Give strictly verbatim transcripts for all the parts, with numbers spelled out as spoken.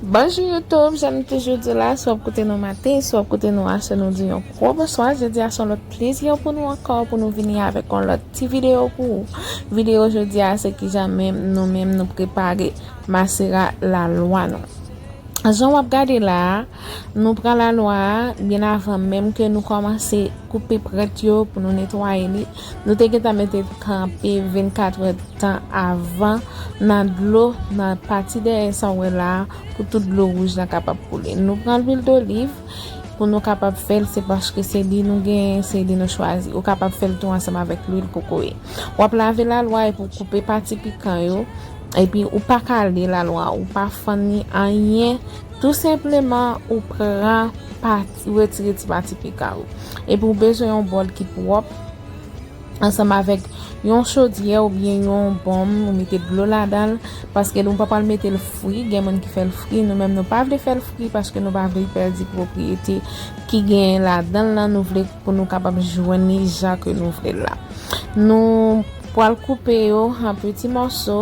Bonjou YouTube, jan nou toujou di la, si w ap koute nou maten, si w ap koute nou aswè, nou di yon gwo bonswa. Jodi a se yon lòt plezi pou nou ankò, pou nou vini avèk yon lòt ti videyo pou ou. Videyo jodi a se kijan menm nou menm nou prepare masera lalwa nou. Jan w ap gade la a, nou pran lalwa a byen avan menm ke nou kòmanse koupe prèt yo pou nou netwaye li. Nou te gentan mete kanpe vennkat è tan avan nan dlo, nan pati dèyè sa w wè la a, pou tout dlo wouj la kapab koule. Nou pran lwil doliv pou nou kapab fè l, se paske se li nou genyen, se li nou chwazi. Ou kapab fè l tou ansanm avèk lwil kokoye. W ap lave lalwa epi w koupe pati pikan yo, epi ou pa kale lalwa, ou pa fann ni anyen. Tou senpleman, ou pran pati, ou retire ti pati pikan yo. Epi ou bezwen yon bòl ki pwòp, ansanm avèk yon chodyè oubyen yon bonm, ou mete dlo ladan l, paske nou pa pral mete l fri, gen moun ki fè l fri, nou menm nou pa vle fè l fri paske nou pa vle pèdi pwopriyete ki genyen ladan l lan, nou vle pou nou kapab jwenn li jan ke nou vle l la. Nou pral koupe yo an piti mòso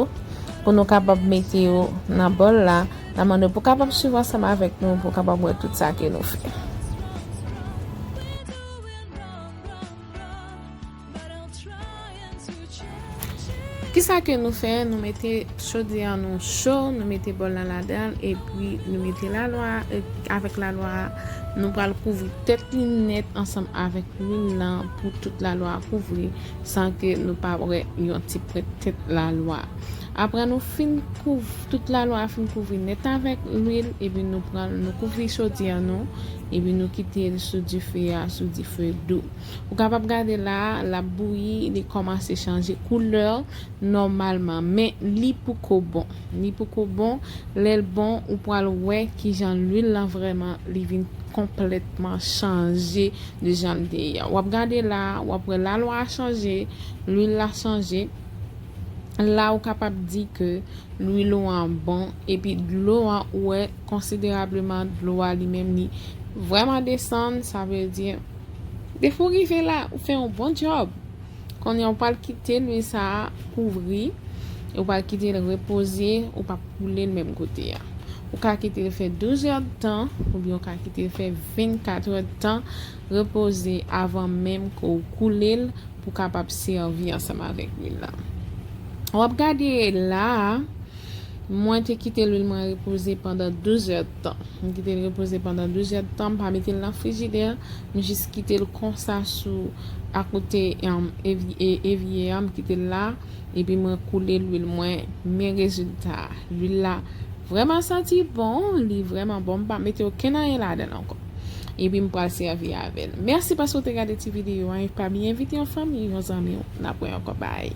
pou nou kapab mete yo nan bòl la. N a mande w pou kapab swiv ansanm avèk nou pou w kapab wè tout sa ke nou fè. Kisa ke nou fè? Nou mete chodyè an nou cho, nou mete bòl la ladan l, epi nou mete lalwa, e, avèk lalwa a, nou pral kouvri tèt li nèt ansanm avèk lwil lan pou tout lalwa a kouvri, san ke nou pa wè yon ti pwent tèt lalwa a. Apre nou fin kouv-, tout lalwa a fin kouvri nèt avèk lwil, epi nou pran, nou kouvri chodyè an nou, epi nou kite l sou dife a, sou dife dou. Ou kapab gade la, l ap bouyi, li kòmanse chanje koulè nòmalman, men li poko bon. Li poko bon, lè l bon, ou pral wè kijan lwil lan vrèman, li vin konplètman chanje de jan l te ye a. W ap gade la, w ap wè lalwa a chanje, lwil la chanje. La, ou kapab di ke lwil ou an bon, epi dlo an, ou wè konsiderableman dlo a li menm li vrèman desann, sa vle di, depi w rive la, ou fè yon bon djòb. Kounye a, ou pral kite lwil sa a kouvri, ou pral kite l repoze, ou p ap koule l menm kote a. Ou ka kite l fè douz è tan, oubyen ou ka kite l fè vennkat è tan, repoze avan menm ke w koule l pou kapab sèvi ansanm avèk lwil la. W ap gade la a, mwen te kite lwil mwen repoze pandan douz è tan. M kite l repoze pandan douz è tan, m pa mete l nan frijidè, m jis kite l konsa sou akote, em, evi-, e-, evye a, m kite l la, epi mwen koule lwil mwen, men rezilta a. Lwil la vrèman santi bon, li vrèman bon, m pa mete okenn anyen ladan l ankò. Epi m pral sèvi avè l. Mèsi paske w te gade ti videyo a, e pa bliye envite yon fanmi, yon zanmi w, n ap wè ankò, bay.